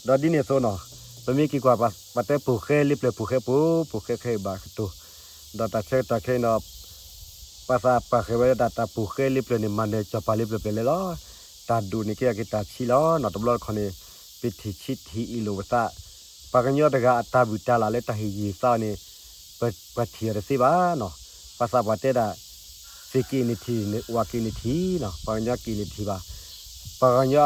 ဒီးဒ်န့ၣ်အသိးနီၤ ပမ့ၢ်က့ၤကွၢ်ပှၤတဲ ပိာ်ဃဲလ့ပျၢၤပိာ်ဃဲပူၤ ပိာ်ဃဲခဲအံၤဘၣ်ကတိၤ ဒီးတၢ်ဆၢကတီၢ်ခဲအံၤဒီး ပှၤသးပှၢ်ဃဲၤဝဲဒၣ်တၢ်ပိာ်ဃဲလ့ပျၢၤန့ၣ် မၤနၢၤစီၤပၤလ့ပျၢၤပျဲၤလဲၣ်လီၤ. တၢ်ဒိၣ်န့ၣ်ကဲက့ၤတၢ်ဆံးလီၤနီၤ တဘျီတခီၣ်န့ၣ် ပထံၣ်ဆံးထံၣ်အံၤလိာ်ပသး ပှၤကညီတဂၤအတၢ်ဘူၣ်တၢ်လၢ်လၢတၢ်ဟ့ၣ်ဂံၢ်ဟ့ၣ်သါအီၤန့ၣ် ပှၤထံၣ်အီၤတသ့ဘၣ်နီၤ ပှၤသးပှၢ်တဲဒၣ် စ့က့ၤန့ၣ်ထံၣ် ဝၣ်က့ၤန့ၣ်ထံၣ်နီၤ ပှၤကညီက့ၤန့ၣ်ထံၣ်ဘၣ် ပှၤကညီ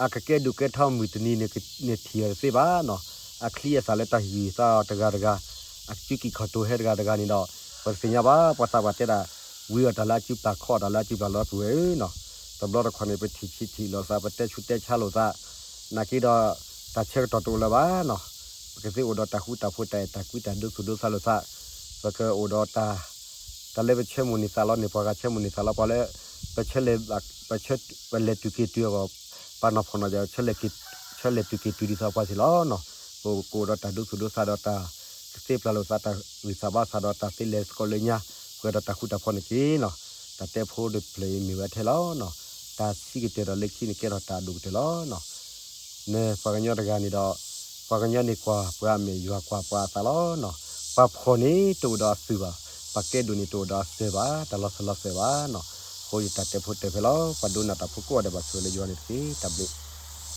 အကကဲဒိၣ်ကဲထီမုၢ်တနံၤန့ၣ် န့ၣ်ထံၣ်အီၤတသ့ဘၣ်နီၤ အချံအသၣ်လၢတၢ်ဟ့ၣ်ဂံၢ်ဟ့ၣ်သါအီၤတဂၤတဂၤ အစုကံၢ်ခီၣ်တိၤဟဲတဂၤတဂၤန့ၣ်ဒီး ပတသ့ၣ်ညါဘၣ် ပှၤသးပှၢ်တဲဒၣ် ဝံအီၤတၢ်လၢအစုပာ်ခီၣ်တၢ်လၢအစုပာ်လီၤပူၤဝဲနီၤ တဘျီတခီၣ်န့ၣ် ပထံၣ်ဆံးထံၣ်လိာ်သး ပတဲဆူးတဲဆါလိာ်သး နာ်က့ဒီး တၢ်ဆၢကတီၢ်တအိၣ်လၢၤဘၣ်နီၤ ပကသ့အိၣ်ဒီးတၢ်ဃူတၢ်ဖိးတၢ်အဲၣ်တၢ်ကွံတၢ်ဒိသူၣ်ဒိသးလိာ်သး ပကအိၣ်ဒီးတၢ် တၢ်လၢပဆၢမိၣ်န့ၢ်သးလီန့ၢ်ပှၤဂၤဆၢမိၣ်န့ၢ်သးလီပှၤလၢ ပဆၢလဲၤ ပလဲၤတုၤက့ၤတုၤအဂီၢ် ပှၤနီၢ်ဖှီၣ်နီၢ်ယၤ ဆၢလဲၤတုၤက့ၤတုၤဒ်သိးပှၤစ့ၢ်လီၤနီၤ ပကအိၣ်ဒီးတၢ်ဒိသူၣ်ဒိသးဒီးတၢ်ကသ့ပျၢ်လိာ်သးတၢ်ဂံၢ်စၢ်ဘါစၢ်ဒီးတၢ်သ့လဲၤသကိးလၢညါ ပှဲၤဒီးတၢ်ဃူတၢ်ဖိးန့ၣ်က့ၤနီၤ တၢ်တဲဖိတဖျၢၣ်အံၤမ့ၢ်ဝဲထဲလီၤနီၤ တၢ်ဆံးကတၢၢ်ဒီးလၢခံန့ၣ်ကဲထီၣ်တၢ်အဒိၣ်ကတၢၢ်လီၤနီၤ န့ၣ် ပှၤကညီတဂၤန့ၣ်ဒီး ပှၤကညီန့ၣ်ကွၢ်ပှၤအမဲာ်ယွၤကွၢ်ပှၤအသးလီၤနီၤ ပှၤဖှီၣ်န့ၣ်တအိၣ်ဒီးအသုးဘၣ် ပှၤကဲဒိၣ်န့ၣ်တအိၣ်ဒီးအစၢၤဘၣ် တၢ်လီၤစၢၤလီၤသွဲၣ်ဘၣ်နီၤ အဃိယတၢ်တဲဖိတဲဖဲလီၤ ပှၤဒိကနၣ်တၢ်ဖိကိးဂၤဒဲးဘၣ်ဆိၣ်ဂ့ၤလၢယွၤန့ၣ်တက့ၢ် တၢ်ဘျုး